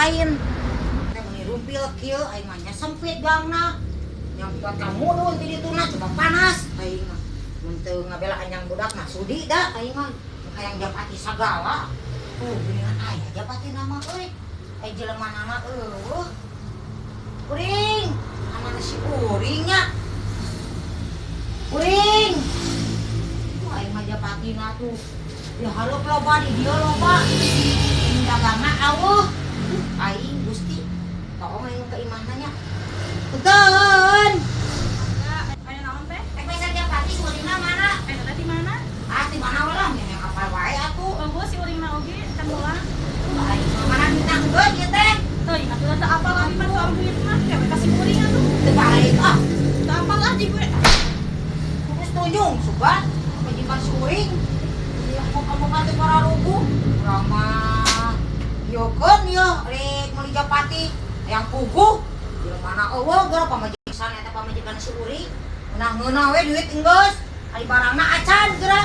lain. Teh meuni rumpil kieu aing mah nya sempit gangna. Nyampat ka mudun ti dituna coba panas aing mah. Mun teu ngabela anjang budak mah sudi da aing mah. Hayang japati sagala. Tuh geuningan aya japati nama euy. Ai jelema nama eueuh. Uring, mana si Uring nya? Uring. Tuh aing mah japatina tuh. Di hareup loba, di dieu loba. Ini dagangna aweuh. Aing Gusti. Tong aing ka imahna nya. Punten. Aya naon teh? Rek meser japati si Uringna mana? Eta teh di mana? Ah, di mana we lah, yang apal wae atuh. Eueuh si Uringna oge can pulang. Aing mah mana minta geus ieu teh. Teuing atuh teu apal abi mah soal duit mah. Kewe ka si Uring atuh. Teu balik ah. Teu apal ah ji gue. Geus tunjung sugan majikan si Uring. Ieu amuk-amukan teh para ruguh. Urang mah ieukeun ieu rek meuli japati yang puguh. Jelema eueuh geura pamajikan eta pamajikan si Uring. Ngeunah-ngeunah we duit enggeus. Ari barangna acan geura.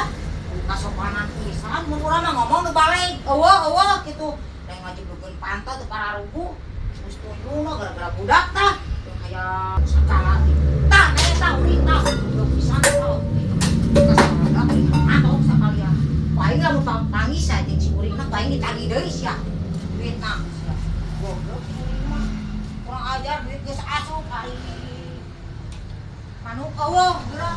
Kasopanan pisan mun urang mah ngomong nu balik. Eueuh eueuh kitu. Lain ngajeblukeun panto teu para ruguh. Geus tunjungna gara-gara budak tah. Yang hayang sagala gitu. Tah, nah eta Uring tah. Goblok pisan tah. Kasalaga aing sakalian. Paling lamun pangis aja jeung si Uring mah paling ditagih deui sia. Duitna sia. Goblok si Uring mah. Kurang ajar duit geus asup ari manuk eueuh geura.